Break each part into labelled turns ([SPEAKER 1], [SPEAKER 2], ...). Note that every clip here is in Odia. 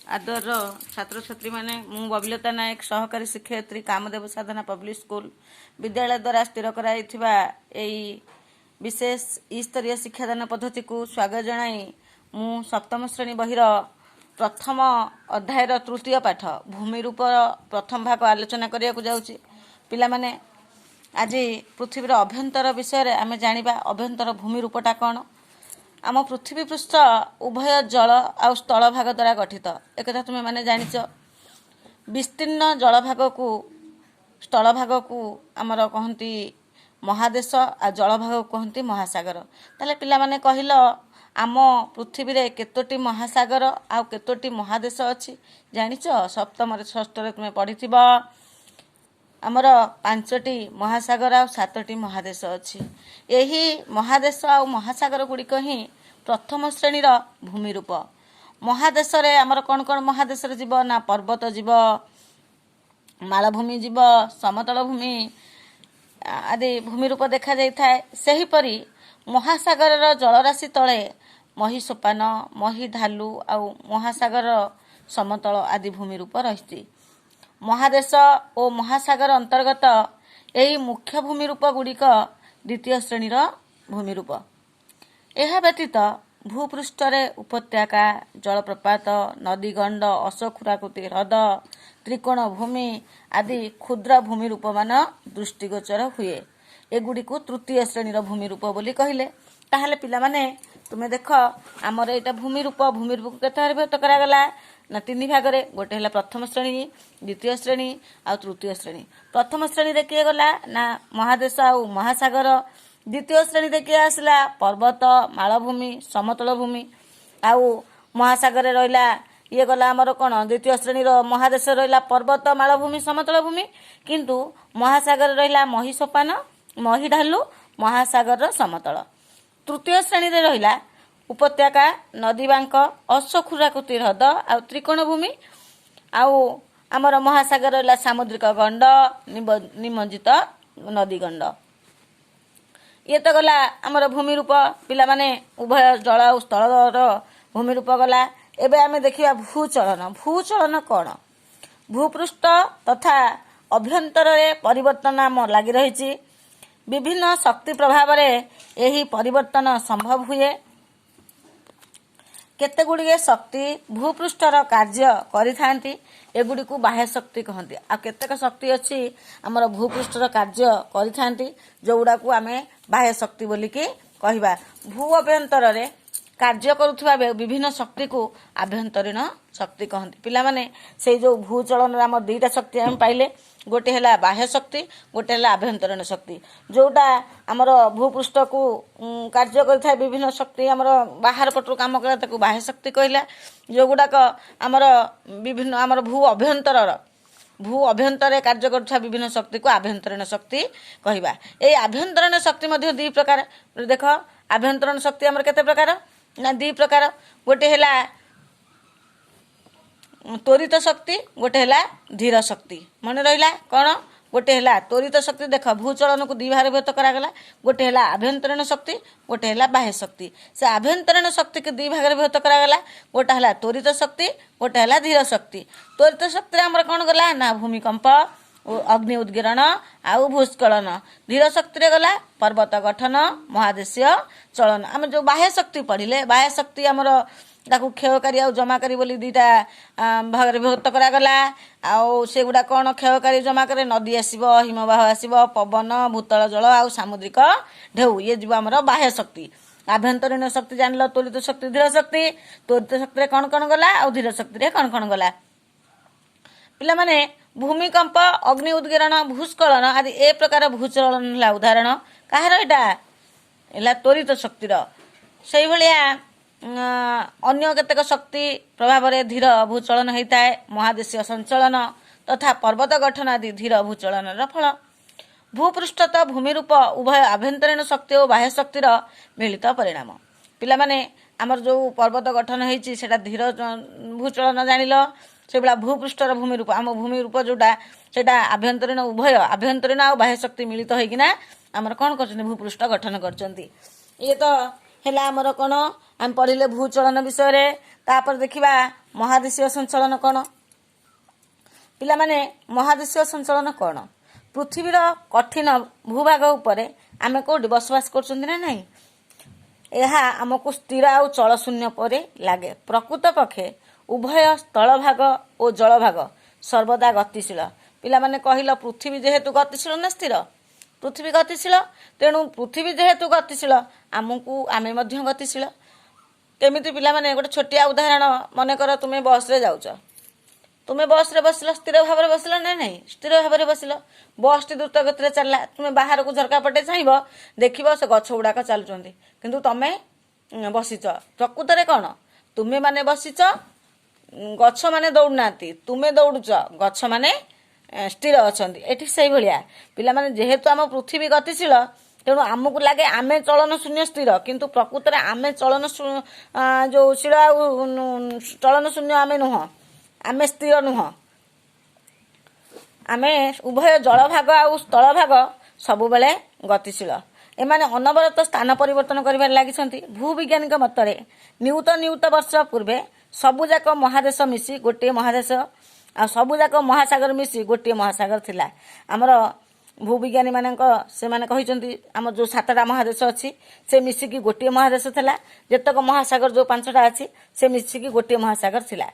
[SPEAKER 1] ଆଦରର ଛାତ୍ରଛାତ୍ରୀମାନେ, ମୁଁ ବବିଲତା ନାୟକ, ସହକାରୀ ଶିକ୍ଷୟିତ୍ରୀ, କାମଦେବ ସାଧନା ପବ୍ଲିକ ସ୍କୁଲ। ବିଦ୍ୟାଳୟ ଦ୍ୱାରା ସ୍ଥିର କରାଯାଇଥିବା ଏହି ବିଶେଷ ଇ ସ୍ତରୀୟ ଶିକ୍ଷାଦାନ ପଦ୍ଧତିକୁ ସ୍ୱାଗତ ଜଣାଇ ମୁଁ ସପ୍ତମ ଶ୍ରେଣୀ ବହିର ପ୍ରଥମ ଅଧ୍ୟାୟର ତୃତୀୟ ପାଠ ଭୂମିରୂପର ପ୍ରଥମ ଭାଗ ଆଲୋଚନା କରିବାକୁ ଯାଉଛି। ପିଲାମାନେ, ଆଜି ପୃଥିବୀର ଅଭ୍ୟନ୍ତର ବିଷୟରେ ଆମେ ଜାଣିବା। ଅଭ୍ୟନ୍ତର ଭୂମି ରୂପଟା କ'ଣ? ଆମ ପୃଥିବୀ ପୃଷ୍ଠ ଉଭୟ ଜଳ ଆଉ ସ୍ଥଳ ଭାଗ ଦ୍ୱାରା ଗଠିତ, ଏକଥା ତୁମେମାନେ ଜାଣିଛ। ବିସ୍ତୀର୍ଣ୍ଣ ଜଳଭାଗକୁ, ସ୍ଥଳଭାଗକୁ ଆମର କହନ୍ତି ମହାଦେଶ ଆଉ ଜଳଭାଗକୁ କୁହନ୍ତି ମହାସାଗର। ତାହେଲେ ପିଲାମାନେ, କହିଲ, ଆମ ପୃଥିବୀରେ କେତୋଟି ମହାସାଗର ଆଉ କେତୋଟି ମହାଦେଶ ଅଛି? ଜାଣିଛ? ସପ୍ତମରେ, ଷଷ୍ଠରେ ତୁମେ ପଢ଼ିଥିବ। ଆମର ପାଞ୍ଚଟି ମହାସାଗର ଆଉ ସାତଟି ମହାଦେଶ ଅଛି। ଏହି ମହାଦେଶ ଆଉ ମହାସାଗର ଗୁଡ଼ିକ ହିଁ ପ୍ରଥମ ଶ୍ରେଣୀର ଭୂମିରୂପ। ମହାଦେଶରେ ଆମର କ'ଣ କ'ଣ ମହାଦେଶରେ ଯିବ ନା ପର୍ବତ ଯିବ, ମାଳଭୂମି ଯିବ, ସମତଳ ଭୂମି ଆଦି ଭୂମିରୂପ ଦେଖାଯାଇଥାଏ। ସେହିପରି ମହାସାଗରର ଜଳରାଶି ତଳେ ମହୀସୋପାନ, ମହୀଢାଲୁ ଆଉ ମହାସାଗର ସମତଳ ଆଦି ଭୂମିରୂପ ରହିଛି। ମହାଦେଶ ଓ ମହାସାଗର ଅନ୍ତର୍ଗତ ଏହି ମୁଖ୍ୟ ଭୂମିରୂପ ଗୁଡ଼ିକ ଦ୍ୱିତୀୟ ଶ୍ରେଣୀର ଭୂମିରୂପ। ଏହା ବ୍ୟତୀତ ଭୂପୃଷ୍ଠରେ ଉପତ୍ୟକା, ଜଳପ୍ରପାତ, ନଦୀଗଣ୍ଡ, ଅଶ୍ୱକ୍ଷୁରାକୃତି ହ୍ରଦ, ତ୍ରିକୋଣ ଭୂମି ଆଦି କ୍ଷୁଦ୍ର ଭୂମିରୂପମାନ ଦୃଷ୍ଟିଗୋଚର ହୁଏ। ଏଗୁଡ଼ିକୁ ତୃତୀୟ ଶ୍ରେଣୀର ଭୂମିରୂପ ବୋଲି କହିଲେ। ତାହେଲେ ପିଲାମାନେ, ତୁମେ ଦେଖ, ଆମର ଏଇଟା ଭୂମିରୂପ। ଭୂମିରୂପକୁ କେତେ ଭାଗରେ ବିଭକ୍ତ କରାଗଲା ନା ତିନି ଭାଗରେ। ଗୋଟେ ହେଲା ପ୍ରଥମ ଶ୍ରେଣୀ, ଦ୍ୱିତୀୟ ଶ୍ରେଣୀ ଆଉ ତୃତୀୟ ଶ୍ରେଣୀ। ପ୍ରଥମ ଶ୍ରେଣୀରେ କିଏ ଗଲା ନା ମହାଦେଶ ଆଉ ମହାସାଗର। ଦ୍ୱିତୀୟ ଶ୍ରେଣୀରେ କିଏ ଆସିଲା? ପର୍ବତ, ମାଳଭୂମି, ସମତଳ ଭୂମି। ଆଉ ମହାସାଗରରେ ରହିଲା, ଇଏ ଗଲା ଆମର କ'ଣ, ଦ୍ୱିତୀୟ ଶ୍ରେଣୀର ମହାଦେଶ ରହିଲା ପର୍ବତ, ମାଳଭୂମି, ସମତଳ ଭୂମି। କିନ୍ତୁ ମହାସାଗରରେ ରହିଲା ମହୀସୋପାନ, ମହୀଢାଲୁ, ମହାସାଗରର ସମତଳ। ତୃତୀୟ ଶ୍ରେଣୀରେ ରହିଲା ଉପତ୍ୟକା, ନଦୀବାଙ୍କ, ଅଶ୍ୱକ୍ଷୁରାକୃତି ହ୍ରଦ ଆଉ ତ୍ରିକୋଣ ଭୂମି। ଆଉ ଆମର ମହାସାଗର ରହିଲା ସାମୁଦ୍ରିକ ଗଣ୍ଡ, ନିମଜ୍ଜିତ ନଦୀଗଣ୍ଡ। ଇଏ ତ ଗଲା ଆମର ଭୂମିରୂପ। ପିଲାମାନେ, ଉଭୟ ଜଳ ଆଉ ସ୍ଥଳର ଭୂମିରୂପ ଗଲା। ଏବେ ଆମେ ଦେଖିବା ଭୂଚଳନ। ଭୂଚଳନ କ'ଣ? ଭୂପୃଷ୍ଠ ତଥା ଅଭ୍ୟନ୍ତରରେ ପରିବର୍ତ୍ତନ ଆମ ଲାଗି ରହିଛି। ବିଭିନ୍ନ ଶକ୍ତି ପ୍ରଭାବରେ ଏହି ପରିବର୍ତ୍ତନ ସମ୍ଭବ ହୁଏ। କେତେ ଗୁଡ଼ିଏ ଶକ୍ତି ଭୂପୃଷ୍ଠର କାର୍ଯ୍ୟ କରିଥାନ୍ତି। ଏଗୁଡ଼ିକୁ ବାହ୍ୟ ଶକ୍ତି କହନ୍ତି। ଆଉ କେତେକ ଶକ୍ତି ଅଛି, ଆମର ଭୂପୃଷ୍ଠର କାର୍ଯ୍ୟ କରିଥାନ୍ତି, ଯେଉଁଗୁଡ଼ାକୁ ଆମେ ବାହ୍ୟ ଶକ୍ତି ବୋଲିକି କହିବା। ଭୂ ଅଭ୍ୟନ୍ତରରେ କାର୍ଯ୍ୟ କରୁଥିବା ବିଭିନ୍ନ ଶକ୍ତିକୁ ଆଭ୍ୟନ୍ତରୀଣ ଶକ୍ତି କହନ୍ତି। ପିଲାମାନେ, ସେଇ ଯେଉଁ ଭୂଚଳନରେ ଆମର ଦୁଇଟା ଶକ୍ତି ଆମେ ପାଇଲେ। ଗୋଟେ ହେଲା ବାହ୍ୟ ଶକ୍ତି, ଗୋଟେ ହେଲା ଆଭ୍ୟନ୍ତରୀଣ ଶକ୍ତି। ଯେଉଁଟା ଆମର ଭୂପୃଷ୍ଠକୁ କାର୍ଯ୍ୟ କରିଥାଏ, ବିଭିନ୍ନ ଶକ୍ତି ଆମର ବାହାର ପଟରୁ କାମ କରେ, ତାକୁ ବାହ୍ୟ ଶକ୍ତି କହିଲା। ଯେଉଁଗୁଡ଼ାକ ଆମର ବିଭିନ୍ନ ଆମର ଭୂ ଅଭ୍ୟନ୍ତରରେ କାର୍ଯ୍ୟ କରୁଥିବା ବିଭିନ୍ନ ଶକ୍ତିକୁ ଆଭ୍ୟନ୍ତରୀଣ ଶକ୍ତି କହିବା। ଏଇ ଆଭ୍ୟନ୍ତରୀଣ ଶକ୍ତି ମଧ୍ୟ ଦୁଇ ପ୍ରକାର। ଦେଖ, ଆଭ୍ୟନ୍ତରୀଣ ଶକ୍ତି ଆମର କେତେ ପ୍ରକାର ନା ଦୁଇ ପ୍ରକାର। ଗୋଟେ ହେଲା ତ୍ୱରିତ ଶକ୍ତି, ଗୋଟେ ହେଲା ଧୀର ଶକ୍ତି। ମନେ ରହିଲା କ'ଣ? ଗୋଟେ ହେଲା ତ୍ୱରିତ ଶକ୍ତି। ଦେଖ, ଭୂଚଳନକୁ ଦୁଇ ଭାଗରେ ବିଭକ୍ତ କରାଗଲା। ଗୋଟେ ହେଲା ଆଭ୍ୟନ୍ତରୀଣ ଶକ୍ତି, ଗୋଟେ ହେଲା ବାହ୍ୟ ଶକ୍ତି। ସେ ଆଭ୍ୟନ୍ତରୀଣ ଶକ୍ତିକୁ ଦୁଇ ଭାଗରେ ବିଭକ୍ତ କରାଗଲା। ଗୋଟେ ହେଲା ତ୍ୱରିତ ଶକ୍ତି, ଗୋଟେ ହେଲା ଧୀର ଶକ୍ତି। ତ୍ୱରିତ ଶକ୍ତିରେ ଆମର କ'ଣ ଗଲା ନା ଭୂମିକମ୍ପ, ଅଗ୍ନି ଉଦ୍ଗୀରଣ ଆଉ ଭୂସ୍ଖଳନ। ଧୀର ଶକ୍ତିରେ ଗଲା ପର୍ବତ ଗଠନ, ମହାଦେଶୀୟ ଚଳନ। ଆମେ ଯେଉଁ ବାହ୍ୟ ଶକ୍ତି ପଢ଼ିଲେ, ବାହ୍ୟ ଶକ୍ତି ଆମର ତାକୁ କ୍ଷୟକାରୀ ଆଉ ଜମାକାରୀ ବୋଲି ଦୁଇଟା ଭାଗରେ ବିଭକ୍ତ କରାଗଲା। ଆଉ ସେଗୁଡ଼ା କ'ଣ? କ୍ଷୟକାରୀ, ଜମାକାରୀ। ନଦୀ ଆସିବ, ହିମବାହ ଆସିବ, ପବନ, ଭୂତଳ ଜଳ ଆଉ ସାମୁଦ୍ରିକ ଢେଉ। ଇଏ ଯିବ ଆମର ବାହ୍ୟ ଶକ୍ତି। ଆଭ୍ୟନ୍ତରୀଣ ଶକ୍ତି ଜାଣିଲ, ତ୍ୱରିତ ଶକ୍ତି, ଧୀର ଶକ୍ତି। ତ୍ୱରିତ ଶକ୍ତିରେ କ'ଣ କ'ଣ ଗଲା ଆଉ ଧୀର ଶକ୍ତିରେ କ'ଣ କ'ଣ ଗଲା? ପିଲାମାନେ, ଭୂମିକମ୍ପ, ଅଗ୍ନି ଉଦ୍ଗୀରଣ, ଭୂସ୍ଖଳନ ଆଦି ଏ ପ୍ରକାର ଭୂଚଳନ ହେଲା ଉଦାହରଣ। କାହାର ଏଇଟା ହେଲା? ତ୍ୱରିତ ଶକ୍ତିର। ସେଇଭଳିଆ ଅନ୍ୟ କେତେକ ଶକ୍ତି ପ୍ରଭାବରେ ଧୀର ଭୂଚଳନ ହେଇଥାଏ। ମହାଦେଶୀୟ ସଞ୍ଚଳନ ତଥା ପର୍ବତ ଗଠନ ଆଦି ଧୀର ଭୂଚଳନର ଫଳ। ଭୂପୃଷ୍ଠତ ଭୂମିରୂପ ଉଭୟ ଆଭ୍ୟନ୍ତରୀଣ ଶକ୍ତି ଓ ବାହ୍ୟ ଶକ୍ତିର ମିଳିତ ପରିଣାମ। ପିଲାମାନେ, ଆମର ଯେଉଁ ପର୍ବତ ଗଠନ ହେଇଛି, ସେଇଟା ଧୀର ଭୂଚଳନ ଜାଣିଲ। ସେଇଭଳିଆ ଭୂପୃଷ୍ଠର ଭୂମିରୂପ, ଆମ ଭୂମିରୂପ ଯେଉଁଟା, ସେଇଟା ଆଭ୍ୟନ୍ତରୀଣ, ଉଭୟ ଆଭ୍ୟନ୍ତରୀଣ ଆଉ ବାହ୍ୟ ଶକ୍ତି ମିଳିତ ହେଇକିନା ଆମର କ'ଣ କରୁଛନ୍ତି? ଭୂପୃଷ୍ଠ ଗଠନ କରୁଛନ୍ତି। ଇଏ ତ ହେଲା ଆମର କ'ଣ, ଆମେ ପଢ଼ିଲେ ଭୂଚଳନ ବିଷୟରେ। ତାପରେ ଦେଖିବା ମହାଦେଶୀୟ ସଞ୍ଚଳନ କ'ଣ। ପିଲାମାନେ, ମହାଦେଶୀୟ ସଞ୍ଚଳନ କ'ଣ? ପୃଥିବୀର କଠିନ ଭୂଭାଗ ଉପରେ ଆମେ କୋଉଠି ବସବାସ କରୁଛନ୍ତି ନା ନାହିଁ? ଏହା ଆମକୁ ସ୍ଥିର ଆଉ ଚଳଶୂନ୍ୟ ପରି ଲାଗେ। ପ୍ରକୃତ ପକ୍ଷେ ଉଭୟ ସ୍ଥଳଭାଗ ଓ ଜଳଭାଗ ସର୍ବଦା ଗତିଶୀଳ। ପିଲାମାନେ କହିଲ, ପୃଥିବୀ ଯେହେତୁ ଗତିଶୀଳ ନା ସ୍ଥିର? ପୃଥିବୀ ଗତିଶୀଳ। ତେଣୁ ପୃଥିବୀ ଯେହେତୁ ଗତିଶୀଳ, ଆମେ ମଧ୍ୟ ଗତିଶୀଳ। କେମିତି ପିଲାମାନେ? ଗୋଟେ ଛୋଟିଆ ଉଦାହରଣ। ମନେକର ତୁମେ ବସ୍ରେ ଯାଉଛ। ତୁମେ ବସ୍ରେ ବସିଲ, ସ୍ଥିର ଭାବରେ ବସିଲ ନା ନାହିଁ? ସ୍ଥିର ଭାବରେ ବସିଲ। ବସ୍ଟି ଦ୍ରୁତ ଗତିରେ ଚାଲିଲା। ତୁମେ ବାହାରକୁ ଝରକା ପଟେ ଚାହିଁବ, ଦେଖିବ ସେ ଗଛ ଗୁଡ଼ାକ ଚାଲୁଛନ୍ତି, କିନ୍ତୁ ତମେ ବସିଛ। ପ୍ରକୃତରେ କ'ଣ? ତୁମେ ମାନେ ବସିଛ, ଗଛ ମାନେ ଦୌଡ଼ୁନାହାନ୍ତି। ତୁମେ ଦୌଡ଼ୁଛ, ଗଛ ମାନେ ସ୍ଥିର ଅଛନ୍ତି। ଏଠି ସେଇଭଳିଆ ପିଲାମାନେ, ଯେହେତୁ ଆମ ପୃଥିବୀ ଗତିଶୀଳ, ତେଣୁ ଆମକୁ ଲାଗେ ଆମେ ଚଳନ ଶୂନ୍ୟ ସ୍ଥିର। କିନ୍ତୁ ପ୍ରକୃତରେ ଆମେ ଚଳନ ଯୋଉ ଶୀଳ ଆଉ ଚଳନ ଶୂନ୍ୟ ଆମେ ନୁହଁ, ଆମେ ସ୍ଥିର ନୁହଁ। ଆମେ ଉଭୟ ଜଳଭାଗ ଆଉ ସ୍ଥଳଭାଗ ସବୁବେଳେ ଗତିଶୀଳ। ଏମାନେ ଅନବରତ ସ୍ଥାନ ପରିବର୍ତ୍ତନ କରିବାରେ ଲାଗିଛନ୍ତି। ଭୂବିଜ୍ଞାନୀଙ୍କ ମତରେ ନିୟୁତ ନିୟୁତ ବର୍ଷ ପୂର୍ବେ ସବୁଯାକ ମହାଦେଶ ମିଶି ଗୋଟିଏ ମହାଦେଶ ଆଉ ସବୁଯାକ ମହାସାଗର ମିଶି ଗୋଟିଏ ମହାସାଗର ଥିଲା। ଆମର ଭୂବିଜ୍ଞାନୀ ମାନଙ୍କ ସେମାନେ କହିଛନ୍ତି, ଆମର ଯେଉଁ 7ଟା ମହାଦେଶ ଅଛି, ସେ ମିଶିକି ଗୋଟିଏ ମହାଦେଶ ଥିଲା। ଯେତକ ମହାସାଗର ଯେଉଁ 5ଟା ଅଛି, ସେ ମିଶିକି ଗୋଟିଏ ମହାସାଗର ଥିଲା।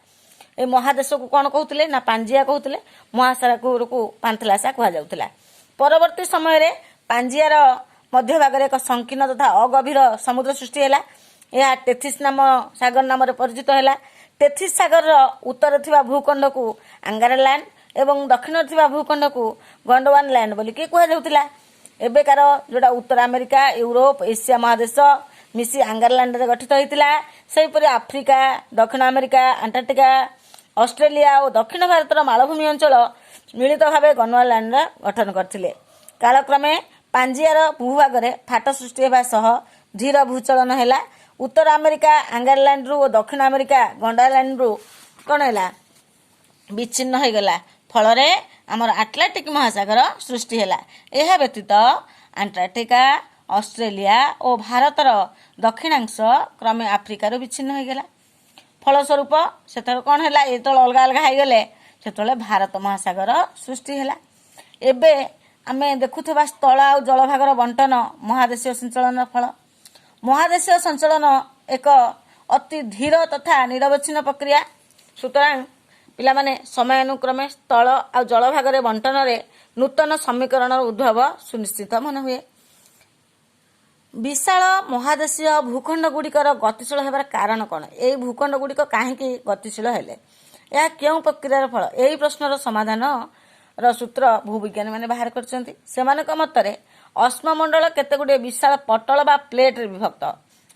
[SPEAKER 1] ଏ ମହାଦେଶକୁ କ'ଣ କହୁଥିଲେ ନା ପାଞ୍ଜିଆ କହୁଥିଲେ। ମହାସାଗରକୁ ପାନ୍ଥଲାସା କୁହାଯାଉଥିଲା। ପରବର୍ତ୍ତୀ ସମୟରେ ପାଞ୍ଜିଆର ମଧ୍ୟଭାଗରେ ଏକ ସଂକୀର୍ଣ୍ଣ ତଥା ଅଗଭୀର ସମୁଦ୍ର ସୃଷ୍ଟି ହେଲା। ଏହା ଟେଥିସ୍ ନାମ ସାଗର ନାମରେ ପରିଚିତ ହେଲା। ଟେଥିସ୍ ସାଗରର ଉତ୍ତରରେ ଥିବା ଭୂଖଣ୍ଡକୁ ଆଙ୍ଗାରାଲ୍ୟାଣ୍ଡ ଏବଂ ଦକ୍ଷିଣରେ ଥିବା ଭୂଖଣ୍ଡକୁ ଗଣ୍ଡୱାନ ଲ୍ୟାଣ୍ଡ ବୋଲିକି କୁହାଯାଉଥିଲା। ଏବେକାର ଯୋଉଟା ଉତ୍ତର ଆମେରିକା, ୟୁରୋପ, ଏସିଆ ମହାଦେଶ ମିଶି ଆଙ୍ଗାରଲ୍ୟାଣ୍ଡରେ ଗଠିତ ହୋଇଥିଲା। ସେହିପରି ଆଫ୍ରିକା, ଦକ୍ଷିଣ ଆମେରିକା, ଆଣ୍ଟାର୍କଟିକା, ଅଷ୍ଟ୍ରେଲିଆ ଓ ଦକ୍ଷିଣ ଭାରତର ମାଳଭୂମି ଅଞ୍ଚଳ ମିଳିତ ଭାବେ ଗଣ୍ଡୱାନାଲ୍ୟାଣ୍ଡର ଗଠନ କରିଥିଲେ। କାଳକ୍ରମେ ପାଞ୍ଜିଆର ଭୂଭାଗରେ ଫାଟ ସୃଷ୍ଟି ହେବା ସହ ଧୀର ଭୂଚଳନ ହେଲା। ଉତ୍ତର ଆମେରିକା ଆଙ୍ଗାରଲ୍ୟାଣ୍ଡରୁ ଓ ଦକ୍ଷିଣ ଆମେରିକା ଗଣ୍ଡାଲ୍ୟାଣ୍ଡରୁ କ'ଣ ହେଲା? ବିଚ୍ଛିନ୍ନ ହୋଇଗଲା। ଫଳରେ ଆମର ଆଟଲାଣ୍ଟିକ ମହାସାଗର ସୃଷ୍ଟି ହେଲା। ଏହା ବ୍ୟତୀତ ଆଣ୍ଟାର୍କଟିକା, ଅଷ୍ଟ୍ରେଲିଆ ଓ ଭାରତର ଦକ୍ଷିଣାଂଶ କ୍ରମେ ଆଫ୍ରିକାରୁ ବିଚ୍ଛିନ୍ନ ହୋଇଗଲା। ଫଳସ୍ୱରୂପ ସେତେବେଳେ କ'ଣ ହେଲା? ଯେତେବେଳେ ଅଲଗା ଅଲଗା ହେଇଗଲେ, ସେତେବେଳେ ଭାରତ ମହାସାଗର ସୃଷ୍ଟି ହେଲା। ଏବେ ଆମେ ଦେଖୁଥିବା ସ୍ଥଳ ଆଉ ଜଳଭାଗର ବଣ୍ଟନ ମହାଦେଶୀୟ ସଞ୍ଚଳନର ଫଳ। ମହାଦେଶୀୟ ସଞ୍ଚଳନ ଏକ ଅତି ଧୀର ତଥା ନିରବଚ୍ଛିନ୍ନ ପ୍ରକ୍ରିୟା। ସୁତରାଂ ପିଲାମାନେ, ସମୟାନୁକ୍ରମେ ସ୍ଥଳ ଆଉ ଜଳଭାଗରେ ବଣ୍ଟନରେ ନୂତନ ସମୀକରଣର ଉଦ୍ଭବ ସୁନିଶ୍ଚିତ ମନେ ହୁଏ। ବିଶାଳ ମହାଦେଶୀୟ ଭୂଖଣ୍ଡ ଗୁଡ଼ିକର ଗତିଶୀଳ ହେବାର କାରଣ କ'ଣ? ଏଇ ଭୂଖଣ୍ଡ ଗୁଡ଼ିକ କାହିଁକି ଗତିଶୀଳ ହେଲେ? ଏହା କେଉଁ ପ୍ରକ୍ରିୟାର ଫଳ? ଏହି ପ୍ରଶ୍ନର ସମାଧାନର ସୂତ୍ର ଭୂବିଜ୍ଞାନୀ ମାନେ ବାହାର କରିଛନ୍ତି। ସେମାନଙ୍କ ମତରେ ଅଶ୍ମମଣ୍ଡଳ କେତେ ଗୁଡ଼ିଏ ବିଶାଳ ପଟଳ ବା ପ୍ଲେଟରେ ବିଭକ୍ତ।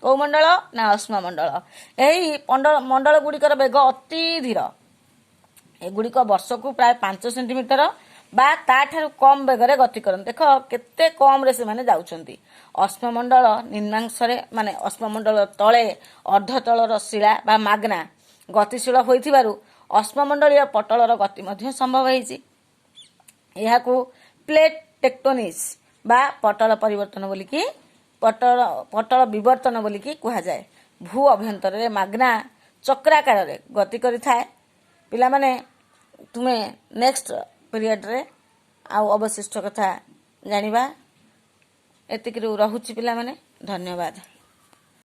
[SPEAKER 1] କୋଉ ମଣ୍ଡଳ ନା ଅଶ୍ମମଣ୍ଡଳ। ଏହି ମଣ୍ଡଳ ଗୁଡ଼ିକର ବେଗ ଅତି ଧୀର। ଏଗୁଡ଼ିକ ବର୍ଷକୁ ପ୍ରାୟ 5 ସେଣ୍ଟିମିଟର ବା ତାଠାରୁ କମ୍ ବେଗରେ ଗତି କରନ୍ତି। ଦେଖ, କେତେ କମ୍ରେ ସେମାନେ ଯାଉଛନ୍ତି। ଅଶ୍ମମଣ୍ଡଳ ନିମ୍ନାଂଶରେ, ମାନେ ଅଶ୍ମମଣ୍ଡଳ ତଳେ ଅର୍ଦ୍ଧତଳର ଶିଳା ବା ମାଗ୍ମା ଗତିଶୀଳ ହୋଇଥିବାରୁ ଅଶ୍ମମଣ୍ଡଳୀୟ ପଟଳର ଗତି ମଧ୍ୟ ସମ୍ଭବ ହେଇଛି। ଏହାକୁ ପ୍ଲେଟ୍ ଟେକ୍ଟୋନିକ୍ସ ବା ପଟଳ ପରିବର୍ତ୍ତନ ବୋଲିକି, ପଟଳ ବିବର୍ତ୍ତନ ବୋଲିକି କୁହାଯାଏ। ଭୂ ଅଭ୍ୟନ୍ତରରେ ମାଗ୍ମା ଚକ୍ରାକାରରେ ଗତି କରିଥାଏ। ପିଲାମାନେ, ତୁମେ ନେକ୍ସଟ ପିରିୟଡ଼ରେ ଆଉ ଅବଶିଷ୍ଟ କଥା ଜାଣିବା। ଏତିକିରୁ ରହୁଛି ପିଲାମାନେ, ଧନ୍ୟବାଦ।